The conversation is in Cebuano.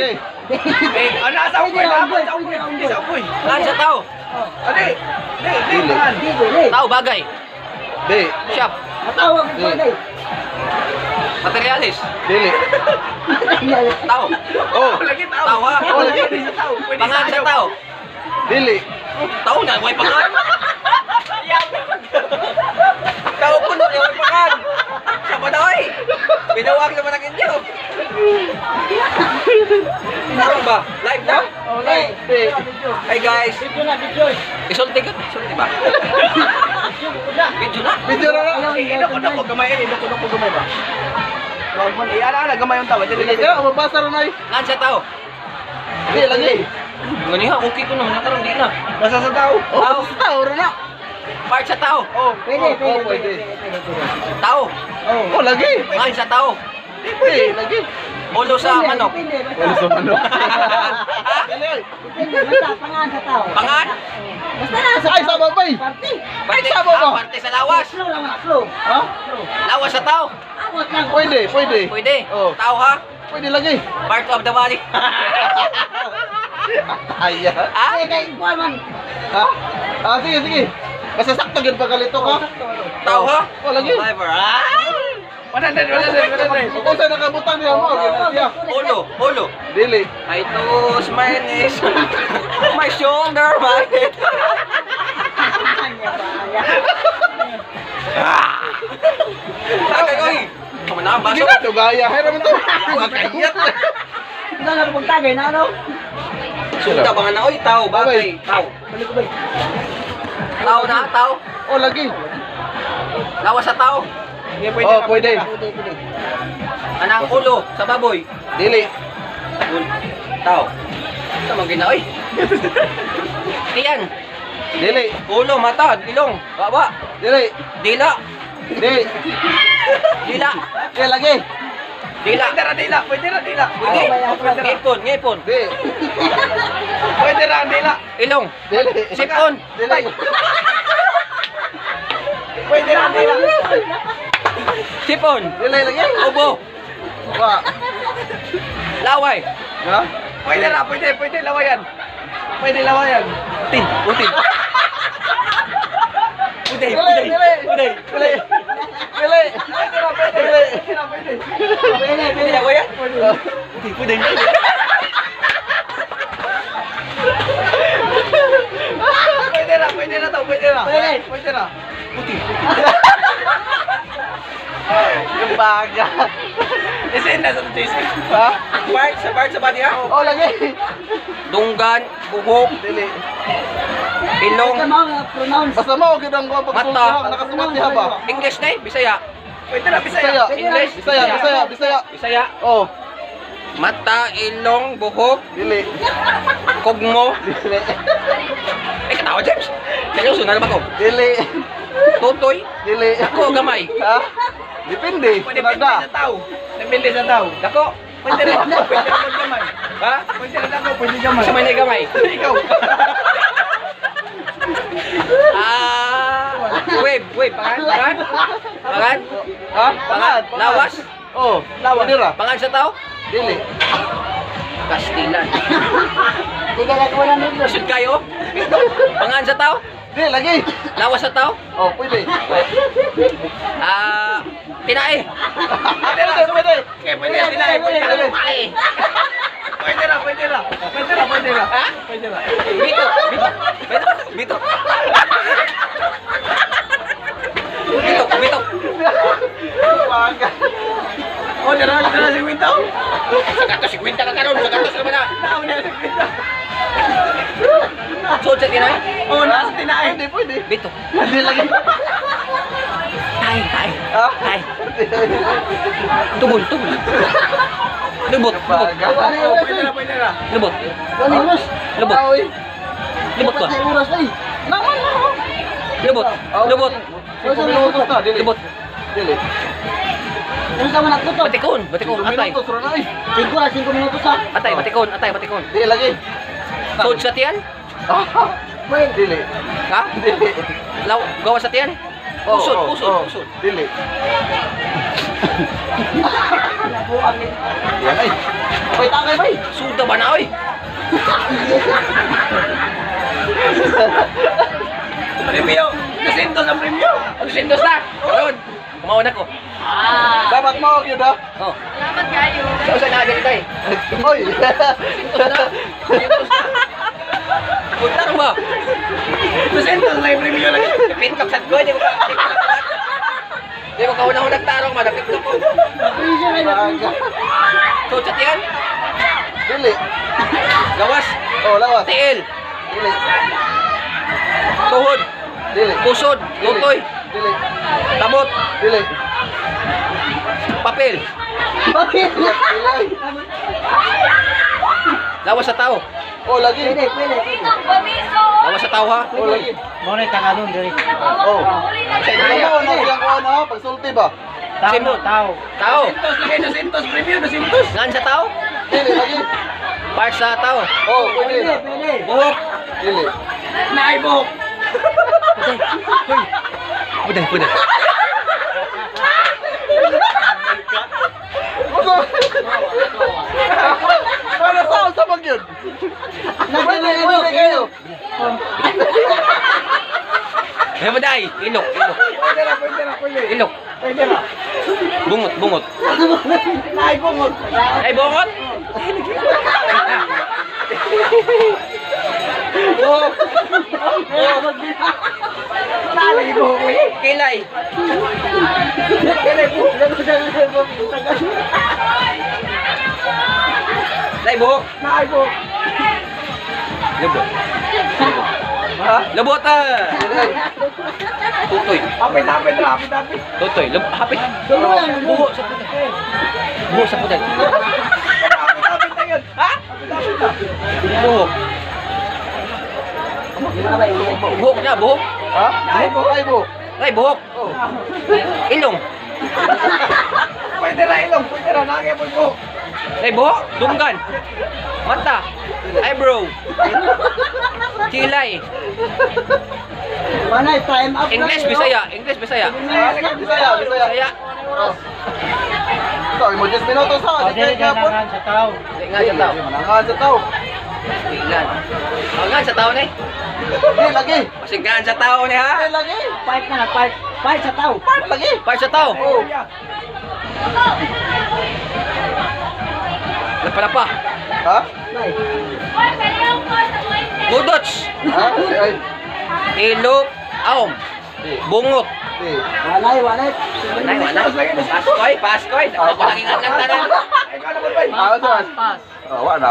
Eh, ano sa unggoy? Dapat sa unggoy. Hindi sa unggoy. Ngan sa tao. Adi. Di, di, Dili. pangan. Di, dili. Tao bagay. Di. Shop. Matawag ang bagay. Materialis. Dili. Tao. Oh. Lagi tao. Tao ha. Oh, lagi. Pwede sa tao. Pwede sa Pangan sa ayaw. tao. Dili. Tao na, way pangan. Tao ko na, way pangan. Sa panoy. Pinawag naman ang inyo. Pinawag ba? Live na? Oh, lagi. Di. Hey guys. Video na, video. Isulti ka. Isulti ba? Video na. Video na na. Inok ko gamay, inok ko gamay ba? Wag man, eh, ala ala gamay yung tawa. Dili Dili ka, mabasa ron ay. Ngan sa tao. Di lagi. Ngani ha, okay ko naman karon di na. Basta sa tao. Oh, sa tao ron na. Part sa tao. Oh, Pwede, Oh, pwede, pwede. pwede, pwede, pwede. Tao. Oh, lagi. Ngan sa tao. Di lagi. Ulo sa Depende, manok. depende, basta. Wala sa manok. Ha? Dili. Depende, basta pangan sa tao. Pangan? Basta na sa Ay, sa babay. Party. Parte, Ay, sa baba. ah, parte sa lawas. Flow lang mga flow. Ha? Lawas sa tao. Awat lang. Pwede, pwede. Pwede. Oh. Tao ha. Pwede lagi. Part of the body. Ay, ah. Ha? Ay, kay kuwan man. Ha? Ah, sige, sige. Basta sakto gyud pagkalito ka. Tao ha? Oh, lagi. Survivor. Ah! 100, 100, 100. Kung saan nakabutang niya mo, okay siya. Ulo, ulo. Dili. My toes, my knees, my shoulder, my head. Anya ba, anya. Tagay, oy. Kamu na, Hindi baso. na to gaya. Hay raman to. Makayat. Ikaw na pagtagay na ano? Sunda ba nga na, oy, tao, bagay, tao. Balik ko ba? Tao na, tao. Oh, lagi. Lawas sa tao. Hindi, pwede Oh, na, pwede. na. Pwede, pwede. Anang ulo sa baboy. Dili. Ulo. Tao. Sa mga gina, oy. Tiyan. Dili. Ulo, mata, ilong, baba, Dili. dila, Dili. dila, Di lagi. dila. Pwede ra dila, pwede ra dila. Pwede. Pwede ra. Ngipon, ngipon. Di. Pwede ra ang dila. Ilong. Dili. Sipon. Dili. Pwede ra ang dila. Sipon. Dili lagi. Ubo. Wa. Laway. Ha? Pwede ra, pwede, pwede lawayan. Pwede lawayan. Utin, utin. Uday, Dili, uday, dili. uday. Dili. Dili. Pwede ra, pwede. Dili. Pwede ra, pwede. Pwede, Pwede pwede. lawayan? Uday, uday. Pwede ra, pwede na to, pwede ra. Pwede. Pwede ra. Utin, Yung baga. Isin na sa JC. Ha? Part sa body ha? Oh, lagi. Dunggan, buhok, Dili. ilong, Basta mga pronounce. Basta mo okay ang kuha pagsulti Mata. ha. Nakasumat niya ba? English na eh, Bisaya. Pwede ra, Bisaya. Bisaya. English. Bisaya, Bisaya, Bisaya. Bisaya. Oh, Mata, ilong, buhok, dili. kugmo. Dili. Eh, katawa, James. Seryoso, na ba ko? Dili. Tutoy, Dili. dako, gamay. Ha? Depende. Pwede depende Sunada. sa tao. Depende sa tao. Dako. Pwede ra, pwede ra gamay. Ha? Pwede ra dako, pwede gamay. Sa may gamay. Ikaw. Ah, wave, wave. Pangan, pangan. Pangan. Ha? Pangan. Lawas. Oh, lawas. Pwede ra. Pangan sa tao? Dili. Kastilan. Di ka nagawa ng libro. Isod kayo? Pangan sa tao? Dili lagi. Lawas sa tao? Oh, pwede. Ah, tinae. Pwede, pwede. Okay, pwede ra, dila, pwede ra. Tinae. Pwede ra, pwede ra. Pwede ra, pwede ra. Ha? Pwede ra. Bito, bito. Bito, bito. Bito, bito. Baga. Oh, dira, dira si Wintaw. Sa gatos, 50 ka karon, sa gatos naman na. Nauna si Wintaw. Sud sa tinae? Oh, nasa tinae. Pwede, pwede. Bito. Hindi lagi. Tae, tae. Ha? Tae. Tubol, tubol. Lubot, lubot. Baga. Oh, pwede ra, pwede ra. Lubot. Wala oras. Lubot. Oy. Lubot ba? Dapat na oras ay. Naman mo. Lubot. Lubot. 5 minutos na, dili. Lubot. Dili. Ano sa mga kutob? Batikon, batikon, 5 atay. minutos ra na eh. 5 ra, 5 minutos ha. Atay, batikon, atay, batikon. Dili lagi. Sud sa tiyan? Pwede. Dili. Ha? Dili. Law, gawa sa tiyan? Oh, Usod, oh, usod, oh. usod. Dili. Buang eh. Yan ay. Hoy, takay bay. Suda ba na oy? Premyo! Nasintos ang premyo! Sindos na. Karon. Kumaon ako. Dapat mo gyud ha. Oh. Salamat kayo. Sa usa na dali tay. Hoy. Sindos na. Sindos na. Punta ba? Nasintos na yung premyo lagi. Pin kap sad ko, di ko ka. Di ko kauna-una nagtarong madapit na ko. Pressure ay na-pressure. So chat yan. Dili. Gawas, Oh, lawas. tiil, Dili. tuhod, Dili. pusod, Dili. lutoy, Dili. tamot, Dili. papel, Bakit? Dili. Dili. Lawas sa tao. Oh, lagi. Pwede, pwede, pwede. Babiso! Lawas sa tao ha. Oh, lagi. Mo na tangalon diri. Oh. Huli na Ano na siyang kuan ha? Pagsulti ba? Simon. Tao. Tao. Nasintos lagi, nasintos premyo, nasintos! Ngan sa tao? Dili lagi. Part sa tao. Oh, pwede. Pwede, pwede. Buhok. Dili. Naibok! Puday, puday. Para sa sa bag yun? Pwede, pwede kayo. Ay, puday. Ilok, ilok. Pwede na, pwede na, pwede. Ilok. Pwede na. Bungot, bungot. Naibungot! Ay, bungot? Buhok. Naibok eh! Kilay. Ay, buhok. Naibok! Lubot. Ha? Lubot ah. Dili. Tutoy. Hapit, hapit, hapit, hapit! Tutoy. Lub hapit. Dulo lang, dulo. Buho sa puday. Buho sa puday. Hapit, hapit na yun! Ha? Buhok. Buhok na, buhok. Ha? Ay, buhok. Ay, buhok. Oh. Ilong. Pwede na ilong, pwede na, nakikipon ko! Ay, buhok. Dunggan. Mata. Eyebrow. Kilay. Manay, time up na. English, Bisaya. English, Bisaya. Ha? Bisaya, Bisaya. Bisaya. Oh. Ito, mo 10 minutos ha. Di kayo gapon. sa tao. Di nga sa tao. Manangan sa tao. Ilan. Ang nga sa tao na eh. Di lagi. Pasigaan sa tao ni ha. Di lagi. Fight na lang, fight. Fight sa tao. Lagi. Para sa tao. Oh. Lapa-lapa. Ha? Bay. Budots. Ha? Di ay. Ilok. Aom. Di. Bungot. Di. Walay, walay. Walay, walay. Paskoy, paskoy. Ako lang ingat lang tanan. Ikaw naman ba? Ah, pass. Oh, wa na.